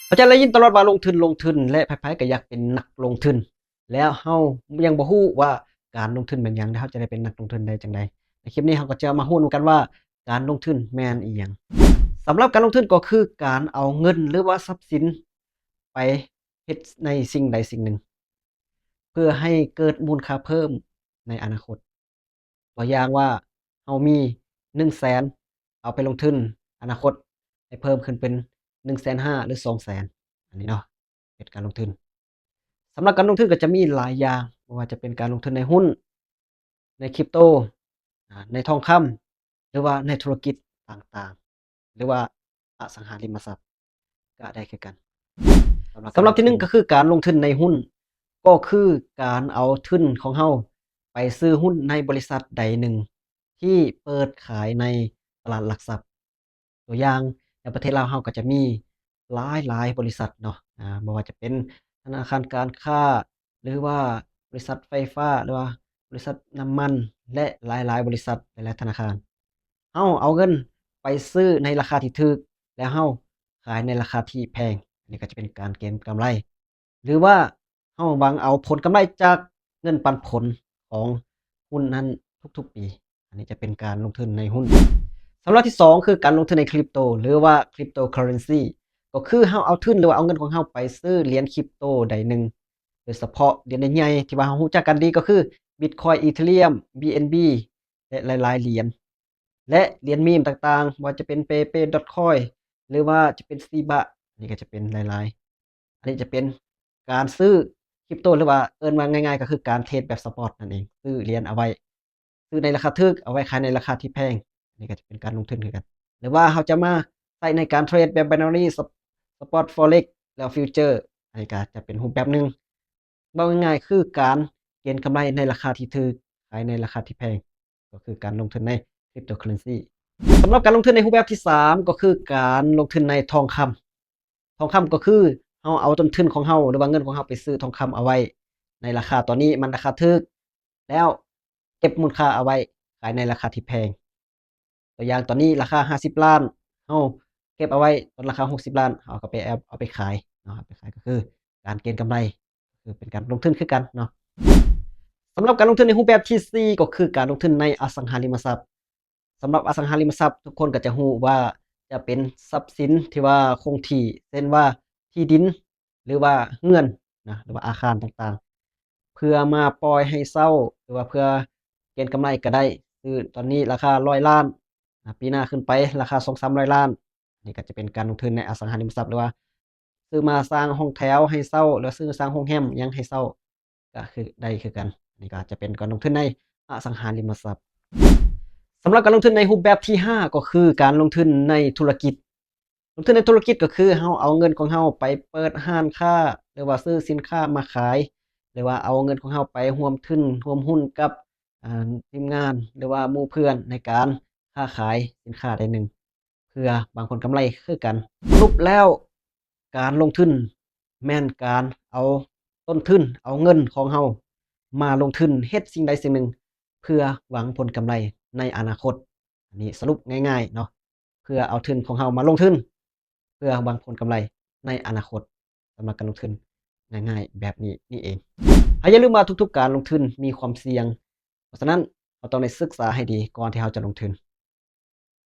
ເຮົາຈະໄດ້ຍິນຕະຫຼອດວ່າລົງທຶນ, ລົງທຶນ ແລະ ໃຜໆກໍຢາກເປັນນັກລົງທຶນ. ແລ້ວເຮົາຍັງບໍ່ຮູ້ວ່າການລົງທຶນແມ່ນຫຍັງ, ແລ້ວເຮົາຈະໄດ້ເປັນນັກລົງທຶນໄດ້ຈັ່ງໃດ? ໃນຄລິບນີ້ເຮົາກໍຈະມາຮູ້ນຳກັນວ່າການລົງທຶນແມ່ນອີ່ຫຍັງ. ສຳລັບການລົງທຶນກໍຄືການເອົາເງິນ ຫຼືວ່າຊັບສິນໄປເຮັດໃນສິ່ງໃດສິ່ງໜຶ່ງ ເພື່ອໃຫ້ເກີດມູນຄ່າເພີ່ມໃນອະນາຄົດ. ຕົວຢ່າງວ່າເຮົາມີໜຶ່ງແສນ ເອົາໄປລົງທຶນ ອະນາຄົດໃຫ້ເພີ່ມຂຶ້ນເປັນໜຶ່ງແສນຫ້າ ຫຼື ສອງແສນ ອັນນີ້ເນາະ ເປັນການລົງທຶນ. ສຳລັບການລົງທຶນກໍຈະມີຫຼາຍຢ່າງ, ບໍ່ວ່າຈະເປັນການລົງທຶນໃນຫຸ້ນ, ໃນຄຣິບໂຕ, ອາ, ໃນທອງຄຳ ຫຼືວ່າໃນທຸລະກິດຕ່າງໆ ຫຼືວ່າອະສັງຫາລິມະຊັບກໍໄດ້ຄືກັນ. ສຳລັບທີໜຶ່ງກໍຄືການລົງທຶນໃນຫຸ້ນ, ກໍຄືການເອົາທຶນຂອງເຮົາໄປຊື້ຫຸ້ນໃນບໍລິສັດໃດໜຶ່ງທີ່ເປີດຂາຍໃນຕະຫຼາດຫຼັກຊັບ. ຕົວຢ່າງໃນປະເທດລາວເຮົາກໍຈະມີຫຼາຍໆບໍລິສັດເນາະ, ອາ, ບໍ່ວ່າຈະເປັນທະນາຄານການຄ້າ ຫຼືວ່າບໍລິສັດໄຟຟ້າ ຫຼືວ່າບໍລິສັດນ້ຳມັນ ແລະ ຫຼາຍໆບໍລິສັດ ຫຼາຍໆທະນາຄານ. ເຮົາເອົາເງິນໄປຊື້ໃນລາຄາທີ່ຖືກ ແລ້ວເຮົາຂາຍໃນລາຄາທີ່ແພງ, ອັນນີ້ກໍຈະເປັນການເກັງກຳໄລ. ຫຼືວ່າເຮົາຫວັງເອົາຜົນກຳໄລຈາກເງິນປັນຜົນຂອງຫຸ້ນນັ້ນທຸກໆປີ, ອັນນີ້ຈະເປັນການລົງທຶນໃນຫຸ້ນ. ສຳລັບທີສອງ ຄືການລົງທຶນໃນຄຣິບໂຕ ຫຼືວ່າ cryptocurrency ກໍຄືເຮົາເອົາທຶນ ຫຼືວ່າເອົາເງິນຂອງເຮົາໄປຊື້ຫຼຽນຄຣິບໂຕໃດໜຶ່ງ, ໂດຍສະເພາະຫຼຽນໃຫຍ່ໆທີ່ວ່າເຮົາຮູ້ຈັກກັນດີກໍຄື Bitcoin, Ethereum, BNB ແລະ ຫຼາຍໆຫຼຽນ ແລະ ຫຼຽນມີມຕ່າງໆ ບໍ່ວ່າຈະເປັນ Pepe.coin ຫຼືວ່າຈະເປັນ Shiba, ອັນນີ້ກໍຈະເປັນຫຼາຍໆ ອັນນີ້ຈະເປັນການຊື້ຄຣິບໂຕ ຫຼືວ່າເອີ້ນວ່າງ່າຍໆກໍຄືການເທຣດແບບສະປອດນັ້ນເອງ, ຊື້ຫຼຽນເອົາໄວ້ ຊື້ໃນລາຄາຖືກ ເອົາໄວ້ຂາຍໃນລາຄາທີ່ແພງ, ອັນນີ້ກໍຈະເປັນການລົງທຶນຄືກັນ. ຫຼືວ່າເຮົາຈະມາໃຊ້ໃນການເທຣດແບບ binary, spot forex ແລ້ວ future, ອັນນີ້ກໍຈະເປັນຮູບແບບໜຶ່ງ. ເວົ້າງ່າຍໆຄືການເກັງກຳໄລໃນລາຄາທີ່ຖືກ ຂາຍໃນລາຄາທີ່ແພງ, ກໍຄືການລົງທຶນໃນ cryptocurrency. ສຳລັບການລົງທຶນໃນຮູບແບບທີສາມ ກໍຄືການລົງທຶນໃນທອງຄຳ. ທອງຄຳກໍຄືເຮົາເອົາຕົ້ນທຶນຂອງເຮົາ ຫຼືວ່າເງິນຂອງເຮົາໄປຊື້ທອງຄຳເອົາໄວ້ໃນລາຄາຕອນນີ້ມັນລາຄາຖືກ ແລ້ວເກັບມູນຄ່າເອົາໄວ້ ຂາຍໃນລາຄາທີ່ແພງ. ຕົວຢ່າງຕອນນີ້ລາຄາຫ້າສິບລ້ານ ເຮົາເກັບເອົາໄວ້ຕອນລາຄາຫົກສິບລ້ານ ເຮົາກໍໄປເອົາ ເອົາໄປຂາຍເນາະ, ເອົາໄປຂາຍກໍຄືການເກັງກຳໄລ ຄືເປັນການລົງທຶນຄືກັນເນາະ. ສຳລັບການລົງທຶນໃນຮູບແບບທີສີ່ ກໍຄືການລົງທຶນໃນອະສັງຫາລິມະຊັບ. ສຳລັບອະສັງຫາລິມະຊັບ ທຸກຄົນກໍຈະຮູ້ວ່າຈະເປັນຊັບສິນທີ່ວ່າຄົງທີ່ ເຊັ່ນວ່າທີ່ດິນ ຫຼືວ່າເຮືອນນະ ຫຼືວ່າອາຄານຕ່າງໆ ເພື່ອມາປ່ອຍໃຫ້ເຊົ່າ ຫຼືວ່າເພື່ອເກັງກຳໄລກໍໄດ້. ຊື້ຕອນນີ້ລາຄາຮ້ອຍລ້ານ ນະ ປີໜ້າຂຶ້ນໄປລາຄາສອງສາມຮ້ອຍລ້ານ ນີ້ກໍຈະເປັນການລົງທຶນໃນອະສັງຫາລິມະຊັບ ຫຼືວ່າຊື້ມາສ້າງຫ້ອງແຖວໃຫ້ເຊົ່າ ຫຼືວ່າຊື້ສ້າງໂຮງແຮມຫຍັງໃຫ້ເຊົ່າ ກໍຄືໄດ້ຄືກັນ. ອັນນີ້ກໍຈະເປັນການລົງທຶນໃນອະສັງຫາລິມະຊັບ. ສຳລັບການລົງທຶນໃນຮູບແບບທີຫ້າ ກໍຄືການລົງທຶນໃນທຸລະກິດ. ລົງທຶນໃນທຸລະກິດກໍຄືເຮົາເອົາເງິນຂອງເຮົາໄປເປີດຮ້ານຄ້າ ຫຼືວ່າຊື້ສິນຄ້າມາຂາຍ ຫຼືວ່າເອົາເງິນຂອງເຮົາໄປຮ່ວມທຶນຮ່ວມຫຸ້ນກັບ ອາ ທີມງານ ຫຼືວ່າໝູ່ເພື່ອນໃນການຄ້າຂາຍສິນຄ້າໃດໜຶ່ງ ເພື່ອຫວັງຜົນກຳໄລຄືກັນ. ສະຫຼຸບແລ້ວ ການລົງທຶນແມ່ນການເອົາຕົ້ນທຶນ ເອົາເງິນຂອງເຮົາມາລົງທຶນເຮັດສິ່ງໃດສິ່ງໜຶ່ງ ເພື່ອຫວັງຜົນກຳໄລໃນອະນາຄົດ. ອັນນີ້ສະຫຼຸບງ່າຍໆເນາະ, ເພື່ອເອົາທຶນຂອງເຮົາມາລົງທຶນ ເພື່ອຫວັງຜົນກຳໄລໃນອະນາຄົດ. ສຳລັບການລົງທຶນງ່າຍໆແບບນີ້ນີ້ເອງ. ໃຫ້ຢ່າລືມວ່າທຸກໆການລົງທຶນມີຄວາມສ່ຽງ, ເພາະສະນັ້ນເຮົາຕ້ອງໄດ້ສຶກສາໃຫ້ດີກ່ອນທີ່ເຮົາຈະລົງທຶນ.